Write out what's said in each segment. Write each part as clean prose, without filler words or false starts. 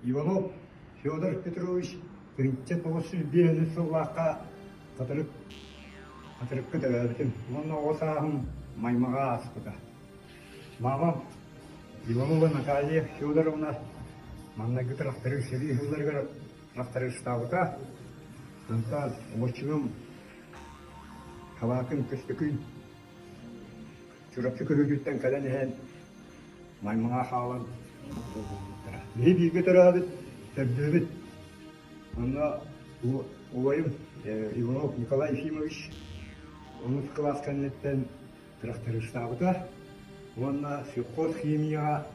Иванов Федор Петрович 1905 сыллаахха Хатырык Хатырыкка төрөөбүтүм уонна оҕо сааһым Маймаҕа ааспыта. Мамам Иванова Наталья Федоровна маҥнайгы тырахтарыы сэрии сылларыгар тырахтарыыстаабыта. Онтон обоччугум Хабаакын Көстөкүүн Чурапчы көһүүтүттэн кэлэн иһэн Маймаҕа хаалан булбуттара. Биһи бииргэ төрөөбүт, төрдүөбүт. Онно убайым Иванов Николай Ефимович онус кылаас кэнниттэн тырахтарыыстаабыта уонна сельхозхимияҕа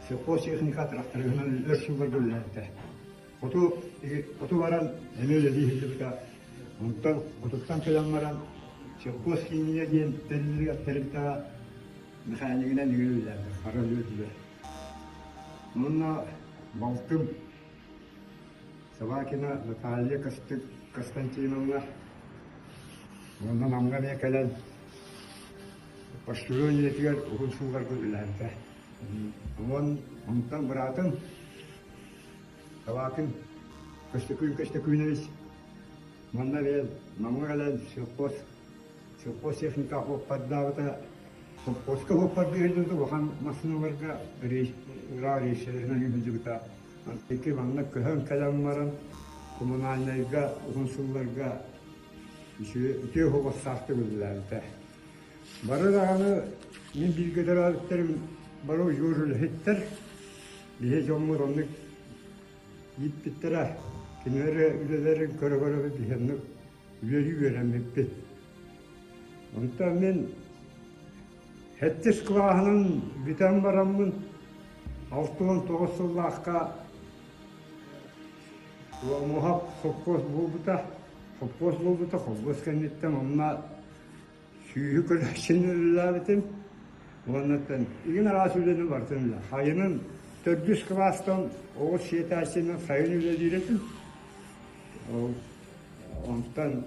сельхозтехника тырахтарыһынан өр сылларга үлэлээбитэ. Хоту, хоту баран эмиэ үлэлии сылдьыбыта. Онтон хотуттан кэлэн баран сельхозхимия диэн тэрилтэҕэ механигынан үөрэ үлэлээбитэ, хара үлэ. Уонна балтым Собакина Наталья Константиновна уонна Намҥа эмиэ кэлэн почтальон үлэтигэр уһун сылларга үлэлээбитэ. Онтон быраатым Собакин Көстөкүүн Көстөкүүнэбис манна бэйэм Намҥа кэлэн совхоз совхоз техника суоппардаабыта. Совхозка суоппардыы сылдьыбыта улахан массыыналарга ыраах рейсэлэринэн сылдьыбыта. Ити манна көһөн кэлэн баран коммунальнайга уһун сылларга үтүө суобастаахтык үлэлээбитэ. Бары даҕаны мин бииргэ төрөөбүттэрим бары удьуор үлэһиттэр. Биһи дьоммут оннук ииппиттэрэ. Кинилэр үлэлэрин көрө-көрө биһи оннук үлэлии үөрэммиппит. Онтон мин Сэттис кылааһынан бүтэн бараммын 69 сыллаахха Ломуһап сопхуос буолбута. Сопхуос буолбута, холбуос кэнниттэн онно сүүһү көрөөччүнү үлэлээбитим. Уоннаттан игин араас үлэни барытын үлэ. Сайынын төрдүс кылаастан оҕус сиэтээччинэн сайын үлэлиир этим. Онтон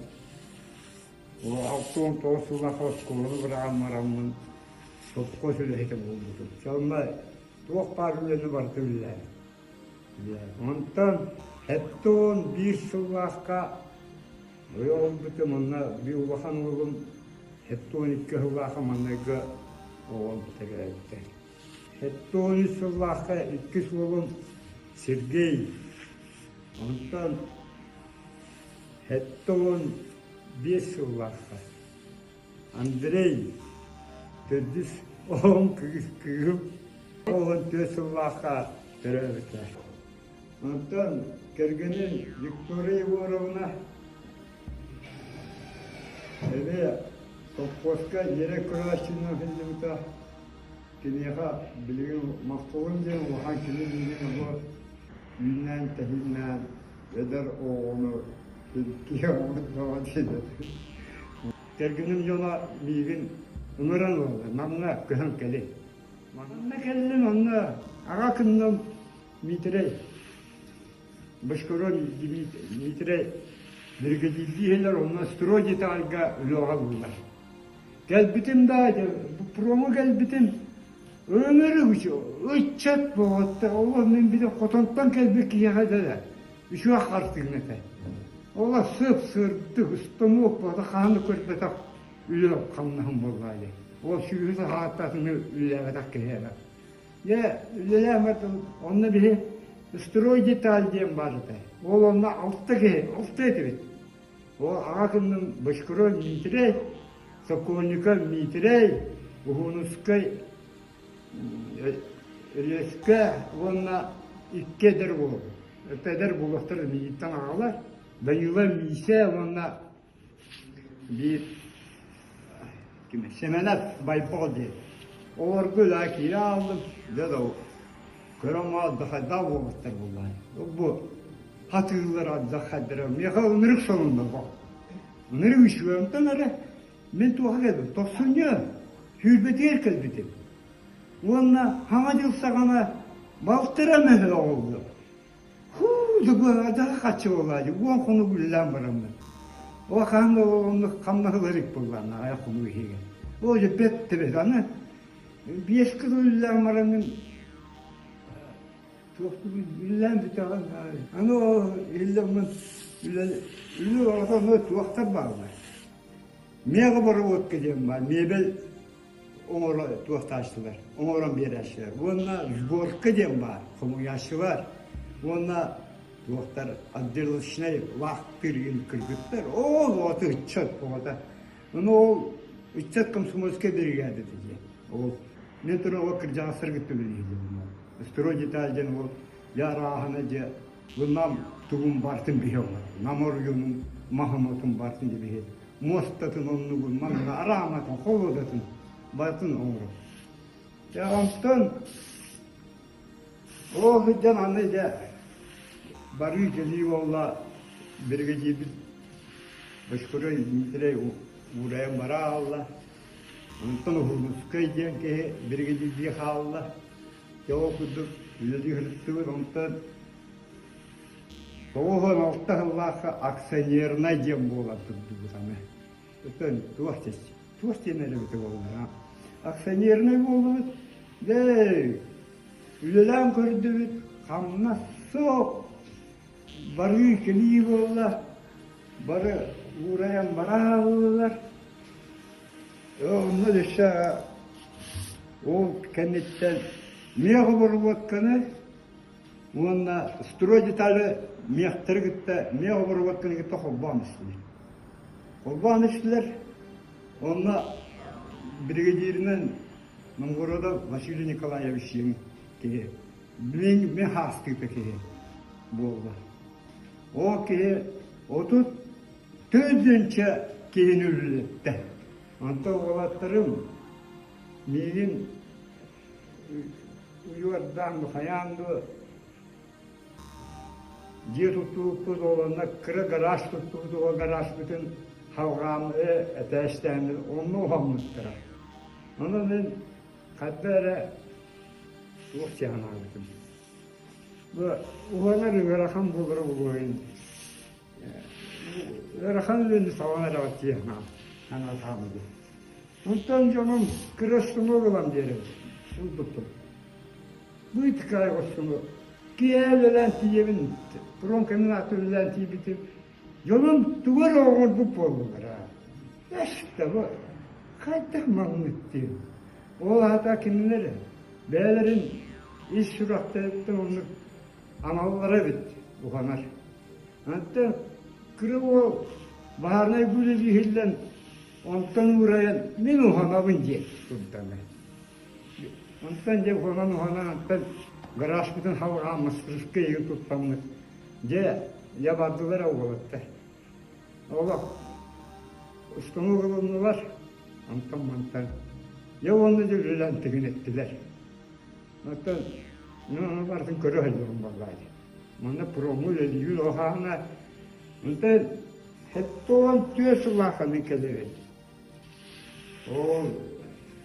69 сыллаах оскуоланы быраҕан бараммын сопхуос үлэһитэ буолбутум. Сонно туох баар үлэни барыта үлэлээбит. Онтон 71 сыллаахха ойох ылбытым, онно биир улахан уолум 72 сыллаахха маҥнайгы оҕом төрөөбүтэ. 73 сыллаахха иккис уолум Сергей, онтон 75 сыллаахха Андрей төрдүс оҕом кыыһым 14 сыллаахха төрөөбүтэ. Онтон кэргэним Виктория Егоровна эмиэ совхозка ньирэй көрөөччүнэн сылдьыбыта. Киниэхэ билигин махталым диэн улахан кини миигин оҕо үүннээн-тэһииннээн эдэр оҕону киһи оҥордоҕо диэн. Кэргэним дьоно миигин ыҥыран ылла, Намҥа көһөн кэлин. Манна кэллим, онно аҕа кынным Миитэрэй, Бочкарев Миитэрэй биригэдьиирдии иһэллэр, онно строй детальга үлэҕэ ыллылар. Кэлбитим да, промҥа кэлбитим, өҥөрүк ыччат буолуоттар, ол мин били хотонтон кэлбит киһиэхэ да үчүгэй хартыына этэ. Ол сып-сырдык, станок буолта хаһан да көрбөтөх үлэ хамнаһым буоллаа дии. Ол сүүһү саҕааттаатыны үлэлээбэтэх киһи этэ. Дьэ, үлэлээн бардым, онно биһи строй деталь диэн баар этэ. Ол онно алта киһи, алта этибит. Ол аҕа кынным Бочкарев Дмитрий, Сокольников Дмитрий, Уһуунускай Өлүөскэ уонна икки эдэр уол. Эдэр буолуохтар миигиттэн аҕалар. Данила Миисэ уонна биир ким Сэмэнэп Байбал диэн. Олорго үлэ киирэ ааллым. Дьэ да көрөн алдьархайдаах буолбуттар буоллаҕа. Бу хатыыллар алдьархайдара миэхэ ынырык сонунна бу. Ынырык үчүгэйинтэн эрэ мин туоха кэлбитим тохсунньу сүүрбэтигэр кэлбитим. Уонна Саҥа дьыл саҕана балтара мөһө оҕоллум. Һуу, дьэ хаччы буоллаа дии, уон хонук үлэлээн бараммын. Ол хаһан да оннук хамнаһылар илик буоллаҕына, аҕыйах хонук иһигэр. Ол дьэ бэрт да бэрт. Аны биэс кыл үлэлээн бараммын. Туохтугун үлэлээн бүтэҕин аны ол иһиллэммин үлэ үлэ оҕото туохтар бааллар. Мега боробуотка диэн баар, мебель оҥоро туохтааччылар, оҥорон биэрээччилэр. Уонна сборка диэн баар, хомуйааччылар. Уонна туохтар отделочнай лаахтыыр кыргыттар. Ол оҕото ыччат оҕото. Ону ол ыччат комсомольскай биригээдэтэ диэн. Ол мен туран ол кырдьаҕастар кытта үлэлииллэр. Строй деталь диэн ол дьэ арааһына дьэ бу нам тугун бартын биһи оҥорор. Нам оройуонун маһын-отун бартын дьэ биһи муостатын оннугун манна арааматын холуодатын барытын оҥорор. Дьэ онтон ол сылдьан аны дьэ барыы кэлии буолла биригэдьиирбит Бочкурой Дмитрий уурайан бара хаалла. Онтон Уһуунускай диэн киһи биригэдьиирдии хаалла. Дьэ ол курдук үлэлии сырыттыбыт. Онтон 96 сыллаахха акционернай диэн буолан турдубут аны. Оттон туох туох диэн эрэбитэ буоллар Акционернай буоллубут. Дьэ, үлэлээн көрдүбүт, хамнас суох. Барыы кэлии буолла, бары уурайан бара хааллылар. Онно өссө ол кэнниттэн мехоборубуотканы уонна строй детали мехтары кытта мехоборубуотканы кытта холбоон истилэр. Холбоон истилэр. Онно бригадиринэн Новгородов Василий Николаевич диэн киһи мин мин хаастыыта киһи буолла. Ол киһи 34 киһини үлэлэттэ. Онтон уолаттарым миигин уйуордаан хайаан дуо дьиэ туттубуппут ол онно кыра гараж туттубут ол гаражпытын халҕааммыт этээстээммит онно уһаммыттара. Онон мин хайда эрэ туох дии санаабытым. Бу уһанар ыарахан буолара буолуойун ыарахан үлэни саҕан эрэҕит дии санаатаҕым. Онтон дьонум кыра станок ылан биэрэн ылбыппын. Быытыкаай оҕустуну киэһэ үлэлээн тиийэбин, промкомбинатка үлэлээн тиийбитим. Дьонум тугу эрэ оҥорбут буоллулар аа. Эстэ бу хайдах маннык диэн. Ол аата кинилэр бэйэлэрин ис сүрэхтэриттэн оннук аналлара эбит уһанар. Онтон кыра уол баһаарынай үлэлии иһиллэн онтон уурайан мин уһанабын диэн турдана. Онтон дьэ уһанан-уһанан онтон гаражпытын халҕаан мастерскай иһин туттаммыт дьэ дьэ бардылар уолаттар. Олох станок ылыннылар онтон мантан дьэ уонна дьэ үлэлээн тигинэттилэр. Оттон мин ону барытын көрө сылдьабын буоллаа дии. Манна промҥа үлэлиибин ол хаһана онтон 74 сыллаахха мин кэлэбин. Ол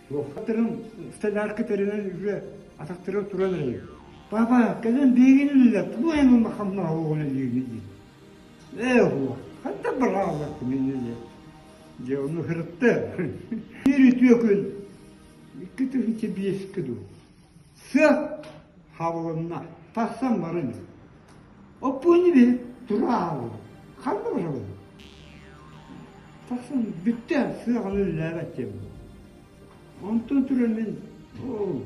туохтарын столярка тэринэн үһүө атахтара туран эрэр. Папа, кэлэн биһигини үлэлэт, тугу эн улаханнаах оҕону үлэлиигин диир. Ээ уһуо, хантан быраҕаллар мин диye. Дьэ ону сырытта. Биир үтүө күн 2005 дуу. Сыа хабылынна, тахсан баран Оппуонньу биһи тура Ханна барабын? Тахсан бүттэ, сыаҕаны үлэлээбэт диэн. Онтон туран мин оо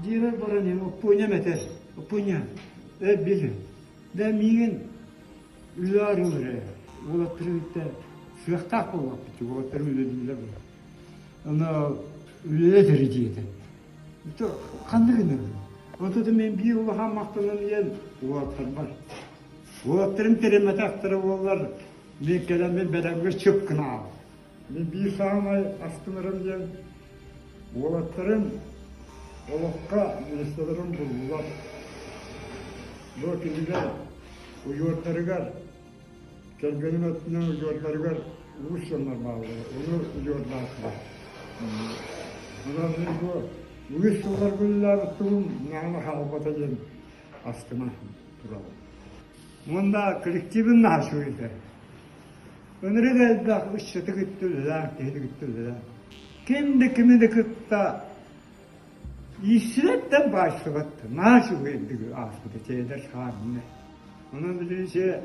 дьиэбэр баран иһэн Оппуонньам этэр, Оппуонньа, ээ били, да миигин үлээр ылар ээ, уолаттары кытта сыахтаах буоллахпыт, уолаттарым үлэлииллэр буолла. Аны үлэлэтэр диэтэ. Ханнык гынабын? Онтон мин биир улахан махтанан иһэн уолаттарбар. Уолаттарым тэриммэтэхтэрэ буоллар, мин кэлэн мин бэлэмҥэ чып гына Мин биир саамай астынарым диэн уолаттарым олоххо миэстэлэрин буллулар. Бу кинилэр уйуордарыгар Кэргэним өттүнэн удьуордарыгар уус дьоннор бааллар, ону удьуордаатылар. Онон мин бу үгүс сылларга үлэлээбит тугум наана хаалбата диэн астына турабын. Уонна коллективын наһаа үчүгэй Ынырык элбэх ыччаты кытта үлэлээн, киһини кытта үлэлээн. Ким да кими да кытта. Ииссибэттэн баайсыбат, наа үчүгэйдик ааспыта чэйдэр хаанна. Онон билигин се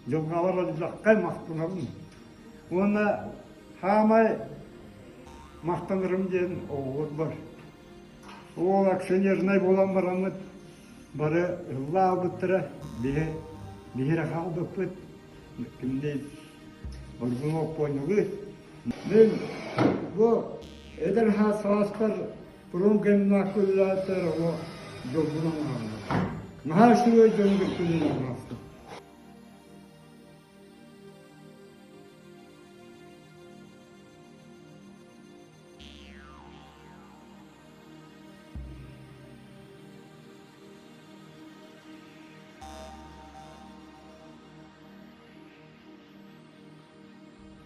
дьылҕабар элбэххэ махтанабын. Уонна хаамай махтанарым диэн оҕолорбор. Уол акционернай буолан бараммыт бары ыллаабыттара, биһи биһири хаалбыппыт. Кимний Оргунов понялы. Мин бу эдэр сааспар Промгеннаахха үлэлээбиттэр оҕо дьолбунан аҕаллар. Наһаа үчүгэй дьону кытта үлэлээн аастым.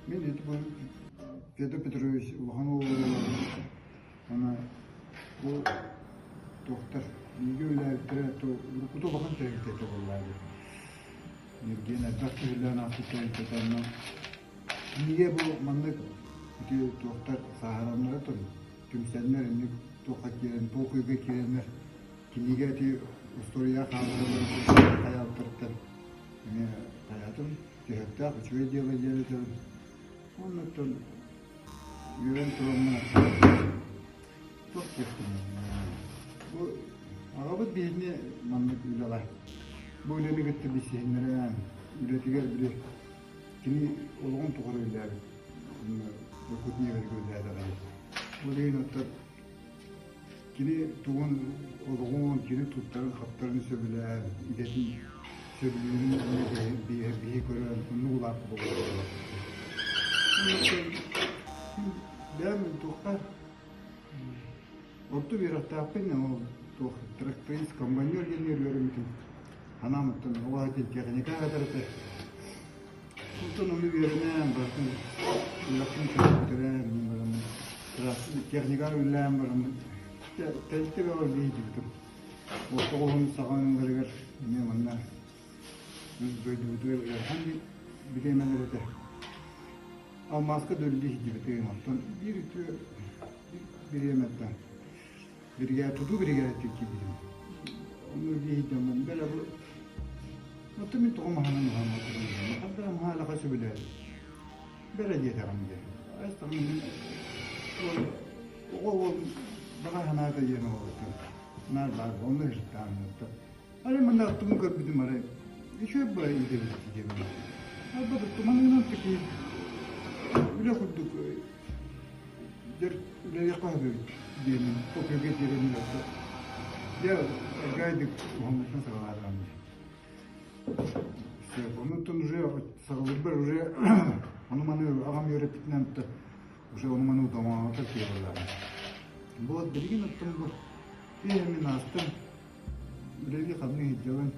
Мин ити бу Петр Петрович улахан уолугар ана бу туохтар бииргэ үлэлээбиттэрэ то уруккута улахан тэрилтэ этэ буоллаҕа Ньиргиэн элбэх киһилээн ааспыт тэрилтэтэ онно кинигэ бу маннык ити туохтар сааһыраннара турун түмсэннэр инник туохха киирэн толкуйга киирэннэр кинигэ ити устуоруйаҕа хаалларалларын хайаабыттарыттан эмиэ хайаатым Төһөттөөх үчүгэй дьыала диэн этэбин. Оннуттан үөрэн тураммын туох диэхпиний бу аҕабыт биһигини маннык үлэҕэ бу үлэни кытта билсиһиннэрэн үлэтигэр били кини олоҕун тухары үлэлээбит Якутневергэ үлэлээтэҕэ ол иһин оттон Кини тугун олоҕун, кини туттарын-хаптарын сөбүлээн, идэтин сөбүлүүрүн биһи көрөн, оннук улааппыт оҕолор Бэйэм туохха орто үөрэхтээхпин, ол туох тракторист, комбайнер диэн үөрэммитим. Санаам оттон оҕо техника аатар этэ. Онтон ону үөрэнэн, барытын үөрэхпин бүтэрэн бараммын, техникаҕа үлэлээн бараммын, тэрилтэ бөҕө биһидибитим. Ортоҕуһун саҕаланыыларыгар эмиэ манна дойдубутугар ыарахан бириэмэлэр этэ. Алмааска да үлэлии сылдьыбытым. Оттон биир үтүө бириэмэттэн биригээдэ тутуу биригээдэтигэр киирбитим. Ону үлэлии сылдьаммын бэл бу Оттон мин тоҕо маһынан уһааммаппын ханна маһаалаха сөбүлээбит. Бэрэ диэтэҕим дии. Астаммын оҕо уол баҕа санаата диэн оҕолортон наар баар онно сырыттааммыттар. Арай манна аттыбын көрбүтүм арай үчүгэй баа идэбит диэбин. Арба туманынан таки үлэ курдук дьэр үлэлиэххэ сөбүт диэмин токиога тиэрэн Дьэ, гайдык уһаммыттан саҕалаатаҕым дии. Онуттан уже саҕалыырбар уже ону-маны аҕам үөрэппитинэн уже ону-маны удамаабатар киһи буоллаҕым. Вот билигин оттон бу мин аастым үлэлии-хамныы сылдьабын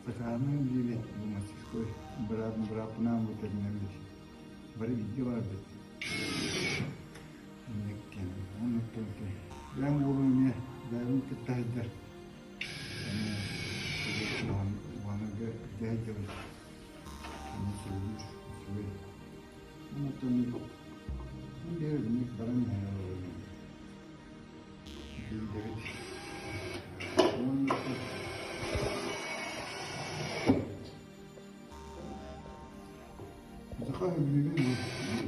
сакааһынан үлэлиибин бу мастерской быраатым бырааппынаан бу тэринэбит бары бииргэ баарбыт инниккин оннуттан бэйэм уолум эмиэ бэйэбин кытта сылдьар Уһанарга дьаһайдыбыт. Сөбүлүүр, үчүгэй. Онтон биир инник баран иһэр биидэбит. Саха сөбүлүүбүн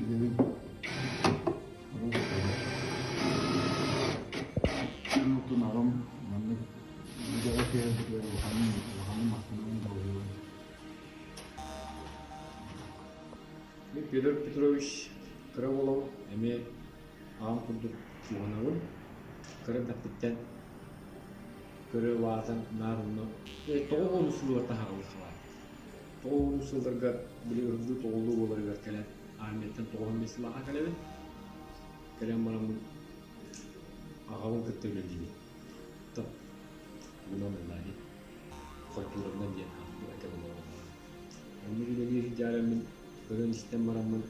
диэбин. Онтон аҕам маннык идэҕэ киһэрбитигэр улаханын улаханын махтанабын долгуйабын. Мин Петр Петрович кыра уолабын, эмиэ аҕам курдук уһанабын. Кыра эрдэхпиттэн көрө улаатан наар онно тоҕо уонус сыллар таһаарыллар Тоҕус сылларга били ырдыы тоҕуллуу буоларыгар кэлэн армияттан 95 сыллааҕа кэлэбин. Кэлэн бараммын аҕабын кытта үлэлиибин. Тугунан буоллаа дии. Хортуурунан диэн этэ буолла. Онно үлэлии сылдьаарыммын көрөн-истэн бараммын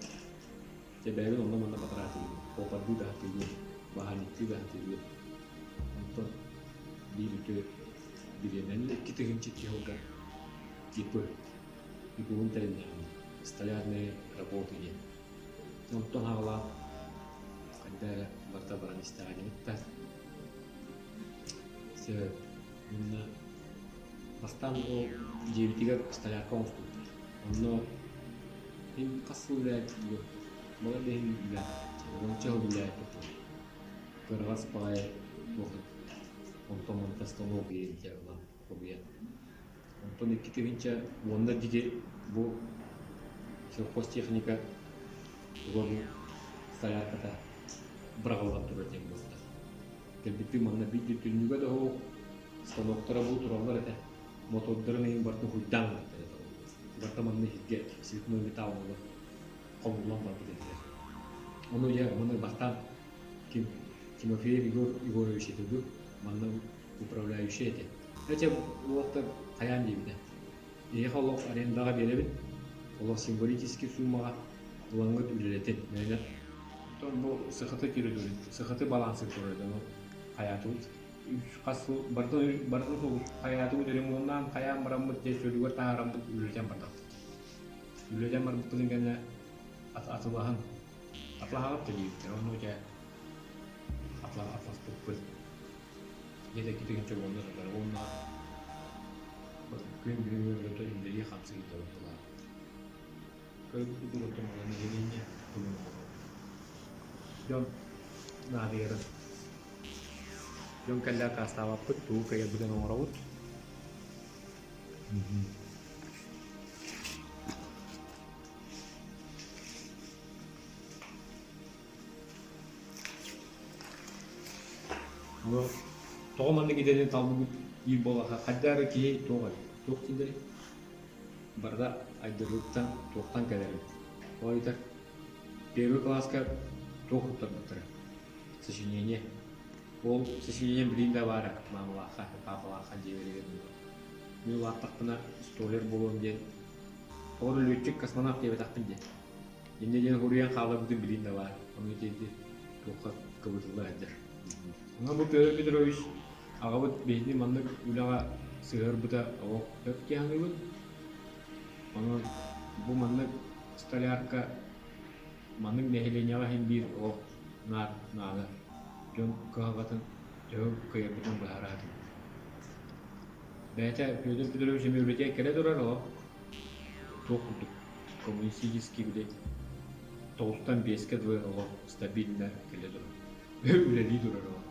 дьэ бэйэбин онно-манна батараатыыбын. Куопардыы да сатыыбын, баһаарниктыы да сатыыбын. Онтон биир үтүө бириэмэни 2002 сылга типы ИПУ-ун тэриннэҕим столярные работы диэн. Онтон аҕалаан хайда эрэ барыта баран истэҕэ диэбит да. Сөп. Уонна бастаан ол дьиэбитигэр столярка оҥостубуттар. Онно мин хас сыл үлэлээбит балай да иһин үлэлээбит. Уонча сыл үлэлээбит Кыараҕас баҕайы туох онтон мантан станок иһирдьэ ылан хомуйан. Онтон 2010 диэки бу сельхозтехника туга бу столярката быраҕыллан турар диэн буолла. Кэлбиппит манна биир түннүгэ да суох, станоктара бу тураллар этэ. Мотордарын иһин барытын хуйдаан ылбыттар этэ. Барыта манна иһиргэ цветной металл буолан хомуллан барбыт этилэр. Ону дьэ маны бастаан ким Тимофеев Егор Егорович этэ дуу, манна управляющий этэ. Эчэ уолаттар хайаан диэбитэ. Эһиэхэ олох арендаҕа биэрэбин, олох символический суммаҕа ылаҥҥыт үлэлэтин. Мээнэ Оттон бу сахаты территория, сахаты балансы турар ону хайаатыбыт хас сыл барытын барытын хайаатыбыт ремоннаан хайаан бараммыт дьэ чөлүгэр таһаараммыт үлэлэтэн бардахпыт. Үлэлэтэн барбыппытын кэннэ атылаһан атылаһаҕыт да диэбиттэр онно дьэ атласпыппыт. Дьэ китигинчэ уонна сытар уонна күн бүгүҥҥү үлэтэ үлэлии хамсыы сылдьабыт былаан. Көрбүт курдук оттон нэһилиэнньэ тугун оҥоробут. Дьон наадыйарын. Дьон кэллэ аккаастаабаппыт, тугу кыайарбытын оҥоробут. Тоҕо маннык идэни талбыт диир буоллахха, хайдах эрэ киһи туох эрэ, туох дииллэрий? Барыта айдарыыттан, туохтан кэлэр эбит. Ол эбэтэр первый кылааска туох туттарбыттара? Сочинение. Ол сочинение билигин да баара маамалаахха, паапалаахха дьиэлэригэр. Мин улааттахпына столяр буолуом диэн, тоҕо да лүөччүк космонавт диэбэтэхпин диэн. Инньэ диэн суруйан хааларбытын билигин да баар. Ону ити туохха кыбытылла сылдьар. Онон бу Петр Петрович аҕабыт биһигини маннык үлэҕэ сыһыарбыта олох сөп дии саныыбын. Онон бу маннык столярка маннык нэһилиэнньэҕэ иһин биир олох наар наада. Дьон кыһалҕатын төһө кыайарбытын быһаара сатыыбыт. Бэйэтэ Петр Петрович эмиэ үлэтигэр кэлэ турар олох туох курдук коммунистический били тоҕустан биэскэ дылы олох стабильно кэлэ турар. Үлэлии турар олох.